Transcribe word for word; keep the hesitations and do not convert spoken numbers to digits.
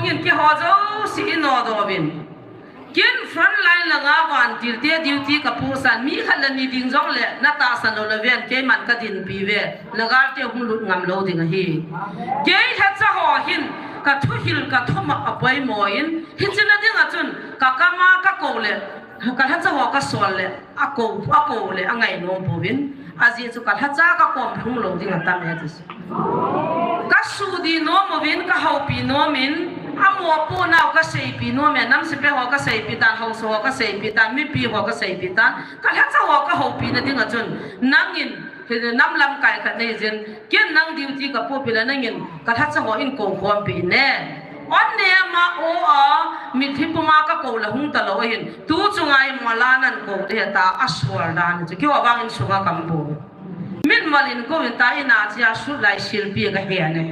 Keiho jouse inodoh uvin. Ken front line langa vantil te duty kaposan, mi khat le ni ding jongle natahsan lou le ven, keiman kadinpi ve, nagal te hung lut ngam lou ding ahi. Kei lhacha ho hin kathuhil kathumop apoimo in, hiche na dinga chun kakama kakou le, kalhacha ho kasol le, akou, akou le angai nom pouvin, ajeh chu kalhacha kakom lhung lou ding atam e ti chu. Kasudi nom uvin, kahoupi nom in, amopohnau kaseipi nom e, nam sepai ho kaseipi tan, haosa ho kaseipi tan, mipi ho kaseipi tan, kalhacha ho kahoupi na dinga chun, nangin, hi nam lamkai khat nei jin, ken nang duty kapopi le nangin, kalhacha ho in koukhompi ne. Onnema o a, mitlhi puma kakou le hung talou ahin, tu chunga imol a nan kou ding ta, asol dan chu, keiho vangin sunga kaum poi. Min malin kouvin ta, ina chia sut lai silpi kahe ne.